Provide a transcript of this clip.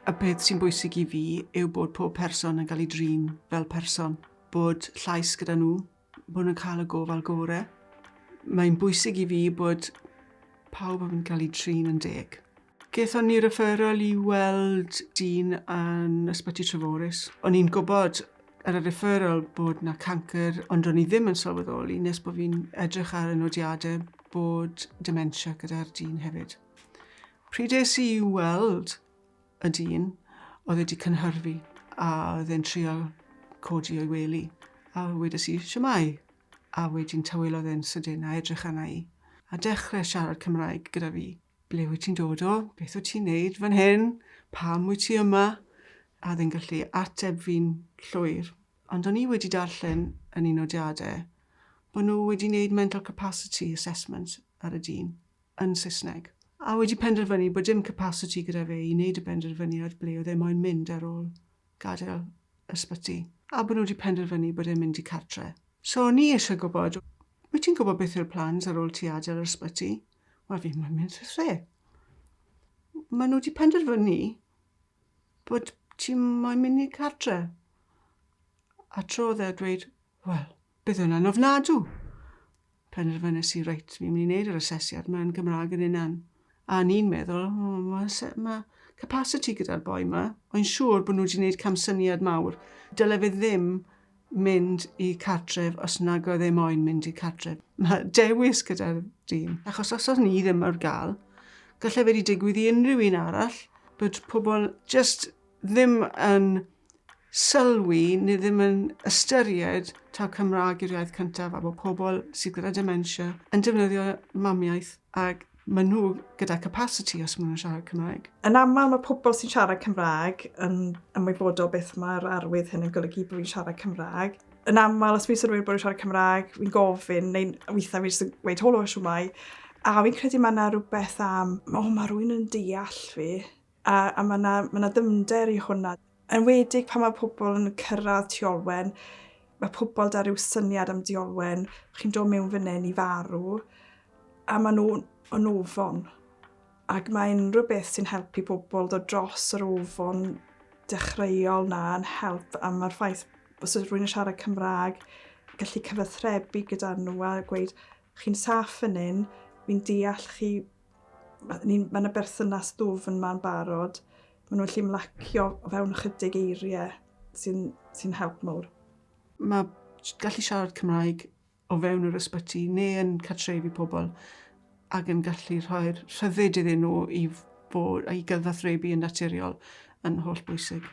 Y peth sy'n bwysig i fi yw bod pob person yn cael ei drin fel person, bod llais gyda nhw, bod nhw'n cael y gofal gore. Mae'n bwysig i fi bod pawb yn cael ei trin yn deg. Gaethon ni referral i weld dyn yn Ysbyty Treforys. O'n i'n gwybod ar y referral bod 'na cancr, ond o'n i ddim yn sylweddoli nes bod fi'n edrych ar y nodiadau bod dementia gyda'r dyn hefyd. Pryd es i i weld y dyn, oedd e wedi cynhyrfu a oedd e'n trio codi o'i wely. A wedes i, "Shwmae?" A wedyn tawelodd e'n sydyn a edrych arna i. A dechrau siarad Cymraeg gyda fi. Ble wyt ti'n dod o? Beth wyt ti'n neud fan hyn? Pam wyt ti yma? A oedd e'n gallu ateb fi'n llwyr. Ond o'n i wedi darllen yn ei nodiadau bod nhw wedi wneud mental capacity assessment ar y dyn yn Saesneg. A wedi penderfynu bod dim capacity gyda fe i wneud y benderfyniad ble oedd e moyn mynd ar ôl gadael ysbyty. A bod nhw wedi penderfynu bod e'n mynd i cartre. So o'n i eisiau gwybod, wyt ti'n gwybod beth yw'r plans ar ôl ti adael yr ysbyty? Wel, fi moyn mynd i'r dre. Maen nhw wedi penderfynu bod ti moyn mynd i cartre. A trodd e a dweud, wel, bydd hwnna'n ofnadw. Penderfynais i, reit, fi'n mynd i wneud yr asesiad yma yn Gymraeg yn unan. A ni'n meddwl, oh, mae, ma capacity gyda'r boi yma. Mae'n siŵr bod nhw wedi gwneud camsyniad mawr. Dyle fe ddim mynd i cartref os nag oedd e moyn mynd i cartref. Mae dewis gyda'r dyn. Achos os oedd ni ddim ar gael, gallai fe wedi digwydd i unrhyw un arall, bod pobl just ddim yn sylwi neu ddim yn ystyried taw Cymraeg yw'r iaith cyntaf a bod pobl sydd gyda dementia yn defnyddio mamiaith ac maen nhw gyda capacity os maen nhw'n siarad Cymraeg. Yn aml mae pobl sy'n siarad Cymraeg yn ymwybodol beth mae'r arwydd hyn yn golygu bod fi'n siarad Cymraeg. Yn aml, os fi'n sylwi bod fi'n siarad Cymraeg, fi'n gofyn, neu weithiau fi jyst yn gweud holo shwmae. A fi'n credu mae yna rhywbeth am, o, mae rhywun yn deall fi. A, a mae yna, mae yna ddyfnder i hwnna. Yn enwedig pan mae pobl yn cyrraedd Tŷ Olwen, mae pobl 'da rhyw syniad am Dŷ Olwen, chi'n dod mewn fan hyn i farw, a maen nhw'n yn ofon. Ac mae unrhyw beth sy'n helpu pobl dod dros yr ofon dechreuol na yn help, a mae'r ffaith os oes rhywun yn siarad Cymraeg, gallu cyfathrebu gyda nhw a gweud, chi'n saff fan hyn, fi'n deall chi, mae yna berthynas ddwfn ma'n barod, maen nhw'n gallu ymlacio o fewn ychydig eiriau sy'n sy help mawr. Mae gallu siarad Cymraeg o fewn yr ysbyty neu yn cartrefi pobl ac yn gallu rhoi'r rhyddid iddyn nhw i fod, i gyfathrebu yn naturiol yn holl bwysig.